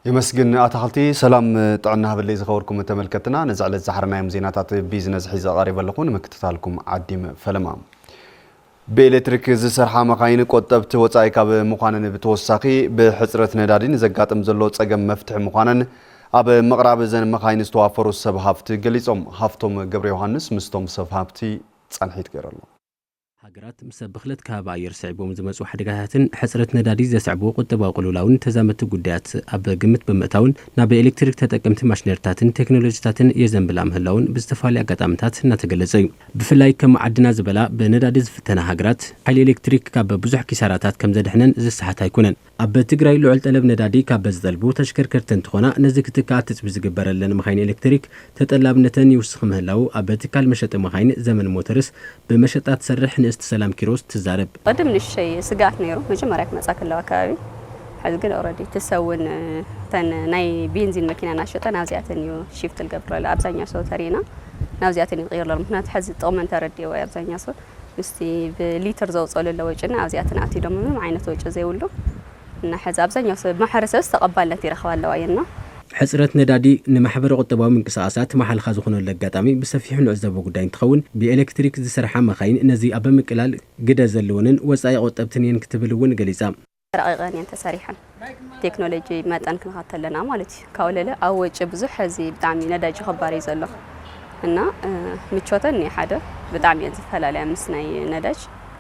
የመስግን ኣታኽልቲ። ሰላም ጥዕና ሃበለይ ዝኸበርኩም ተመልከትና። ነዚ ዕለት ዝሓረናዮም ዜናታት ቢዝነስ ሒዘ ቀሪበ ኣለኹ። ንምክትታልኩም ዓዲም ፈለማ። ብኤሌክትሪክ ዝሰርሓ መኻይን ቆጠብቲ ወጻኢ ካብ ምዃነን ብተወሳኺ፣ ብሕጽረት ነዳዲ ንዘጋጥም ዘሎ ጸገም መፍትሒ ምዃነን ኣብ ምቕራብ እዘን መኻይን ዝተዋፈሩ ሰብ ሃፍቲ ገሊጾም። ሃፍቶም ገብረ ዮሃንስ ምስቶም ሰብ ሃፍቲ ጻንሒት ገይሩ ኣሎ። ሃገራት ምስ ብኽለት ከባቢ ኣየር ስዒቦም ዝመጹ ሓደጋታትን ሕጽረት ነዳዲ ዘስዕቡ ቁጠባዊ ቅልውላውን ተዛመድቲ ጉዳያት ኣብ ግምት ብምእታውን፣ ናብ ኤሌክትሪክ ተጠቀምቲ ማሽነሪታትን ቴክኖሎጂታትን የዘንብላ ምህላውን ብዝተፈላለዩ ኣጋጣሚታት እናተገለጸ እዩ። ብፍላይ ከም መዓድና ዝበላ ብነዳዲ ዝፍተና ሃገራት፣ ሓይሊ ኤሌክትሪክ ካብ ብዙሕ ኪሳራታት ከም ዘድሕነን ዝሰሓት ኣይኮነን። ኣብ ትግራይ ልዑል ጠለብ ነዳዲ ካብ ዝጠልቡ ተሽከርከርቲ እንትኾና፣ ነዚ ክትከኣ ትጽቢ ዝግበረለን መኻይን ኤሌክትሪክ ተጠላብነተን ይውስኽ ምህላው ኣብ ትካል መሸጢ መኻይን ዘመን ሞተርስ ብመሸጣ ትሰርሕ ንእስቲ ሰላም ኪሮስ ትዛረብ። ቅድም ንእሽተይ ስግኣት ነይሩ፣ መጀመርያ ክመጻ ከለዋ ከባቢ። ሕዚ ግን ኦልሬዲ ትሰውን፣ እተን ናይ ቤንዚን መኪና እናሸጠ ናብዚኣተን እዩ ሺፍት ዝገብረሉ። ኣብዛኛው ሰው ተሪና ናብዚኣተን እዩ ዝቕይር ዘሎ። ምኽንያቱ ሕዚ ጥቕመን ተረዲእዎ እዩ ኣብዛኛው ሰው። ምስቲ ብሊትር ዘውፅኦ ለለ ወጪና ኣብዚኣተን ኣትዩ ደሞ ምንም ዓይነት ወጪ ዘይብሉ። እና ሕዚ ኣብዛኛው ሰብ፣ ማሕበረሰብስ ተቐባልነት ይረኽባ ኣለዋ እየን ነው። ሕጽረት ነዳዲ ንማሕበረ ቁጠባዊ ምንቅስቓሳት መሓልኻ ዝኾነሉ ኣጋጣሚ ብሰፊሑ ንዕዘቦ ጉዳይ እንትኸውን፣ ብኤሌክትሪክ ዝሰርሓ መኻይን ነዚ ኣብ ምቅላል ግደ ዘለወንን ወጻኢ ቆጠብትን እየን ክትብል እውን ገሊጻ። ረቂቐን እየን ተሰሪሐን። ቴክኖሎጂ መጠን ክንኸተለና ማለት እዩ። ካብ ለለ ኣብ ወጪ ብዙሕ ሕዚ ብጣዕሚ ነዳጅ ኸባር እዩ ዘሎ። እና፣ እ፣ ምቾተን እኔ ሓደ ብጣዕሚ እየን ዝፈላለያ ምስ ናይ ነዳጅ።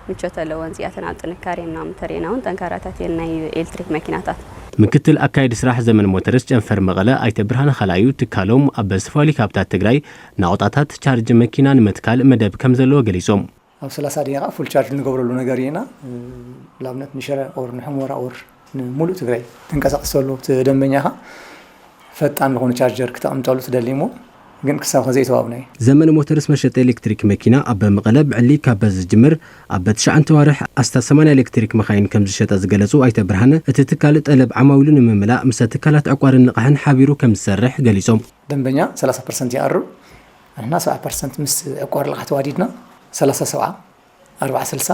ምቾት ኣለወን እዚኣተን። ኣብ ጥንካሬ ምናምን ተሪእና እውን ጠንካራታት እየን ናይ ኤሌክትሪክ መኪናታት። ምክትል ኣካየዲ ስራሕ ዘመን ሞተርስ ጨንፈር መቐለ ኣይተ ብርሃነ ኻልኣዩ፣ ትካሎም ኣብ ዝተፈላለዩ ከባብታት ትግራይ ናቑጣታት ቻርጅ መኪና ንምትካል መደብ ከም ዘለዎ ገሊጾም። ኣብ ሰላሳ ደቂቓ ፉል ቻርጅ ንገብረሉ ነገር ኢና። እ፣ ንኣብነት ንሽረ ኦር ንሕሞራ ኦር ንሙሉእ ትግራይ ተንቀሳቕሰሉ እቲ ደንበኛኻ ፈጣን ዝኾነ ቻርጀር ክተቐምጠሉ ትደሊ እሞ ግን ክሳብ ኸዚ ኣይተዋብናይ። ዘመን ሞተርስ መሸጢ ኤሌክትሪክ መኪና ኣብ መቐለ ብዕሊ ካብ ዝጅምር ኣብ ትሽዓተ ዋርሕ ኣስታት ሰማንያ ኤሌክትሪክ መኻይን ከም ዝሸጠ ዝገለጹ ኣይተ ብርሃነ፣ እቲ ትካል ጠለብ ዓማዊሉ ንምምላእ ምስ ትካላት ዕቋርን ንቕሕን ሓቢሩ ከም ዝሰርሕ ገሊጾም። ደንበኛ ሰላሳ ፐርሰንት ይቐርብ፣ ንሕና ሰብዓ ፐርሰንት ምስ ዕቋር ልቓሕ ተዋዲድና ሰላሳ ሰብዓ፣ ኣርብዓ ስልሳ፣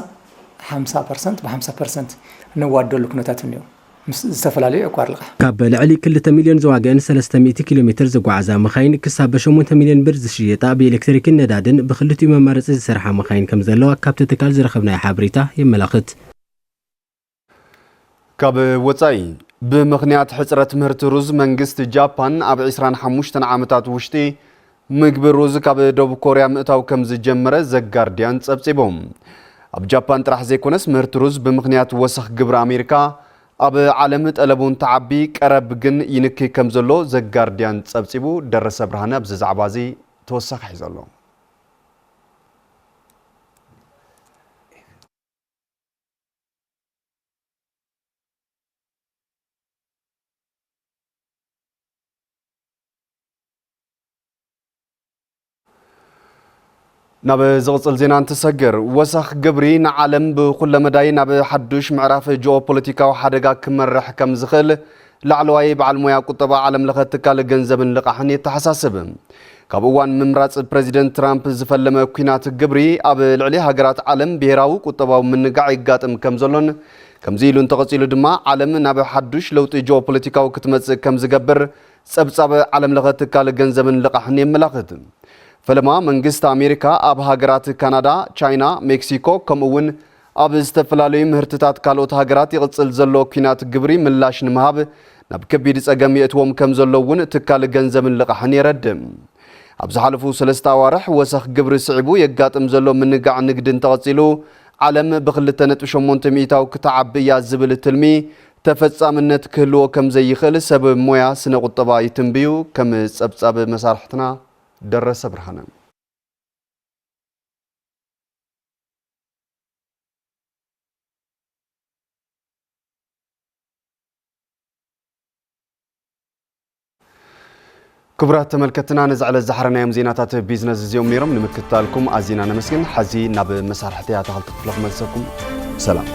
ሓምሳ ፐርሰንት ብሓምሳ ፐርሰንት እንዋደሉ ኩነታት እኒኦ። ምስ ዝተፈላለዩ ዕቋር ልቓሕ። ካብ ልዕሊ ክልተ ሚልዮን ዝዋግአን ሰለስተ ሚእቲ ኪሎ ሜትር ዝጓዓዛ መኻይን ክሳብ ሸሞንተ ሚልዮን ብር ዝሽየጣ ብኤሌክትሪክን ነዳድን ብክልቲኡ መማረፂ ዝሰርሓ መኻይን ከም ዘለዋ ካብቲ ትካል ዝረኸብናዮ ሓበሬታ የመላኽት። ካብ ወጻኢ፣ ብምኽንያት ሕጽረት ምህርቲ ሩዝ መንግስቲ ጃፓን ኣብ ዕስራን ሓሙሽተን ዓመታት ውሽጢ ምግቢ ሩዝ ካብ ደቡብ ኮርያ ምእታው ከም ዝጀመረ ዘጋርድያን ጸብጺቡ። ኣብ ጃፓን ጥራሕ ዘይኮነስ ምህርቲ ሩዝ ብምኽንያት ወሰኽ ግብሪ ኣሜሪካ ኣብ ዓለም ጠለቡ እንትዓቢ ቀረብ ግን ይንኪ ከም ዘሎ ዘጋርድያን ጸብጺቡ። ደረሰ ብርሃነ ኣብዚ ዛዕባ እዚ ተወሳኺ ሒዙ ኣሎ። ናብ ዝቕጽል ዜና እንትሰግር፣ ወሰኽ ግብሪ ንዓለም ብኹለ መዳይ ናብ ሓዱሽ ምዕራፍ ጂኦፖለቲካዊ ሓደጋ ክመርሕ ከም ዝኽእል ላዕለዋይ በዓል ሞያ ቁጠባ ዓለም ለኸ ትካል ገንዘብን ልቓሕን የተሓሳስብ። ካብ እዋን ምምራጽ ፕረዚደንት ትራምፕ ዝፈለመ ኲናት ግብሪ ኣብ ልዕሊ ሃገራት ዓለም ብሄራዊ ቁጠባዊ ምንጋዕ የጋጥም ከም ዘሎን፣ ከምዚ ኢሉ እንተቐጺሉ ድማ ዓለም ናብ ሓዱሽ ለውጢ ጂኦፖለቲካዊ ክትመጽእ ከም ዝገብር ጸብጻብ ዓለም ለኸ ትካል ገንዘብን ልቓሕን የመላኽት። ፈለማ መንግስቲ ኣሜሪካ ኣብ ሃገራት ካናዳ፣ ቻይና፣ ሜክሲኮ ከምኡ እውን ኣብ ዝተፈላለዩ ምህርትታት ካልኦት ሃገራት ይቕጽል ዘሎ ኲናት ግብሪ ምላሽ ንምሃብ ናብ ከቢድ ጸገም የእትዎም ከም ዘሎ እውን ትካል ገንዘብን ልቓሕን የረድእ። ኣብ ዝሓለፉ ሰለስተ ኣዋርሕ ወሰኽ ግብሪ ስዒቡ የጋጥም ዘሎ ምንጋዕ ንግዲ እንተቐጺሉ፣ ዓለም ብክልተ ነጥቢ ሸሞንተ ሚእታዊ ክትዓቢ እያ ዝብል ትልሚ ተፈጻምነት ክህልዎ ከም ዘይኽእል ሰብ ሞያ ስነ ቁጠባ ይትንብዩ። ከም ጸብጻብ መሳርሕትና ደረሰ ብርሃነ። ክቡራት ተመልከትና፣ ነዚ ዕለት ዝሓረናዮም ዜናታት ቢዝነስ እዚኦም ነይሮም። ንምክትታልኩም ኣዚና ነመስግን። ሕዚ ናብ መሳርሕቲ ኣታኽልቲ ክፍለ ክመልሰኩም። ሰላም።